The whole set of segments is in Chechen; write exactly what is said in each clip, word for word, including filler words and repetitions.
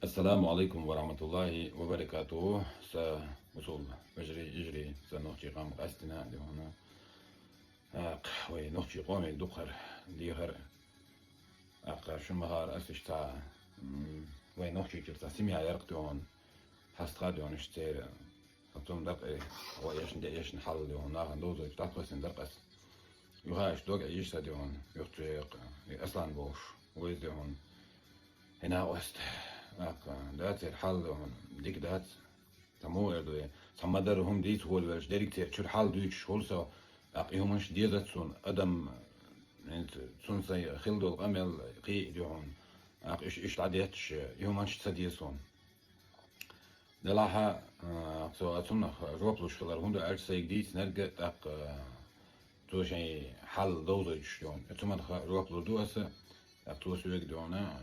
Ассаламу алейкум ва рахматуллахи ва баракатуху. Са мусул вежарий, йижарий, са нохчий къам къаьстина а духьана. Ах, вай нохчий къоме дукхар, дехар. Ах, шун махар асиш ца, м, вай нохчий чир ца семья яркъ духьана. Хьастха духьана иш цера. Потом дакъе, ва яшна де яшна хьал духьана. Нахан дозой татхосин даркъас. Юха иш дог иш са духьана. Юхцу яйкъ. Аслан бош. Вай духьана. Хина ост. Ах, да цер хьал духьана. Дик дац. Таму эрдуе. Самадар хум диц хол велш. Дерик цер чур хьал дуйч хол со. Ах, и хумаш дезат сун. Адам, эн, сун сай хил дол къамел къи духьана. Ах, иш, иш ладетш. И хумаш ца дезун. Делахьа, а, цо ацунах жоп луш хилар, хӀунда аьлча сайга дийцинарг тӀаккха, а, цо шайн хьал довзойтуш дона. Цу манаха жоп лур ду аса, тӀаккха цо соьга дона,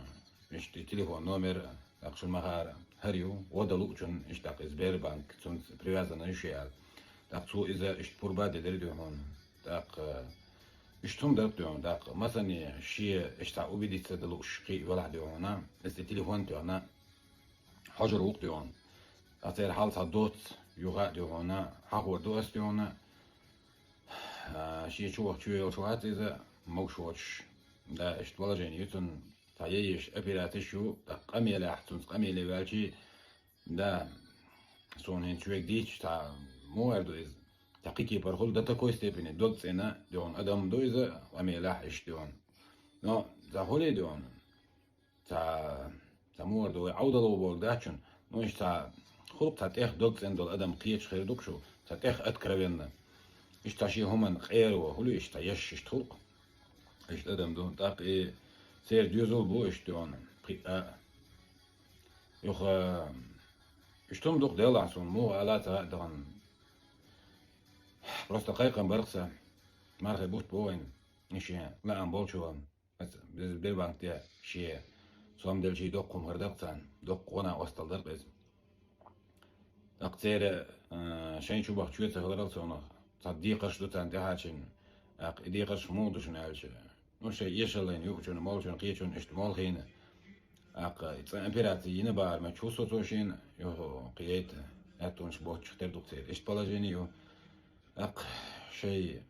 иштта телефон номер, тӀаккха шун махара, хӀара ю, гӀо дан луучун, иштта тӀаккха Сбербанк, цунца привязана ю ши аьлла. ТӀаккха цо иза иштта пурба делира духьана. ТӀаккха, иштта хӀума дарг духьана, тӀаккха, масане, шен иштта убедиться дан лууш кхий велахь духьана, иза телефон тӀехьана, хьожар вукх духьана. Ткъа церан хьал цхьа доц, юха а духьана, хьахор ду ас духьана. А, шен чу вахчу йолчу вац иза, могуш воцуш. Да, иштта положение ю цунна, цхьа ейиш, операцеш ю, ткъа къамелехь, цунца къамеле ваьлчи, да, суна хӀинца чуьйга дийцча, цхьа мугӀар ду иза. Цхьа кхин кепара хула до такой степени, дог цӀена, духьана адам ду иза, къамелехь иштта духьана. Но, цхьа хули духьана. Цхьа, цхьа мугӀар ду вай Ӏовдало бохург дац шуна. Ну, иштта цхьа, хӀуллакх цхьа тӀех дог цӀена долу адам кхеча хир ду-кх шу, цхьа тӀех откровенно. Иштта цхьа шен хӀуманна къера ван, хӀули иштта цхьа еш иштта хӀуллакх. Иштта адам ду. ТӀаккха и церан доьзал бу иштта духьана. Кхин а. Юха, иштта хӀума ду-кх делахь суна, муха ала ца хаьа дахана. Просто кхайкхам бар-кх сан. Мархий бутт бу вайна. И шен лаам болчу ван. Аса, беза Сбербанк тӀе шен сом делчий доккха хӀума хир дара-кх царна, доккха гӀо накъосталла дара-кх иза. ТӀаккха церан, а, шайн чу бахча чоь ца хиларал цунах, цхьа декхарш ду царна тӀехьачунна. ТӀаккха и декхарш муха ду шуна аьлча, ну, шайн эшаллина юучунна, молчунна, кхечунна, иштта молхийна. ТӀаккха и цкъа операци йина бахьара ма чу со цо шена, юха кхиэйта, аьттонаш боцчух тера ду-кх церан. Иштта положение ю. ТӀаккха шайн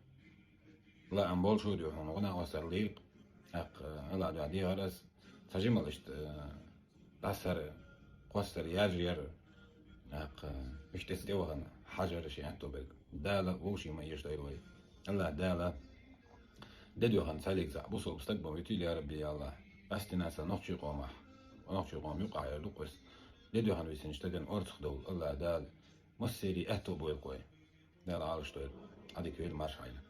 лаам болчу духьана, гӀо накъосталла лийриг. ТӀаккха, Аллах дуьхьа дехар ас, цхьа жимал иштта, дӀасара, кхоссара яржа яра. ТӀаккха, иштта эца тӀе вахана, хьажара шен аьтто берг. Дала вовшийн ма эшадойла вай. Аллах Дала, де доьхна цхьаллиг цхьаъ бусалба стаг бан витийла, я Рабби, я Аллах. Къаьстина сан нохчий къомах. Нохчий къома юкъахь яр ду-кх вайс. Де доьхна висинчу стагана орцах довла, Аллах Дала. Массерий аьтто бойла-кх вай. Дала Ӏалаш дойла. Ӏадика вели марша хьайна.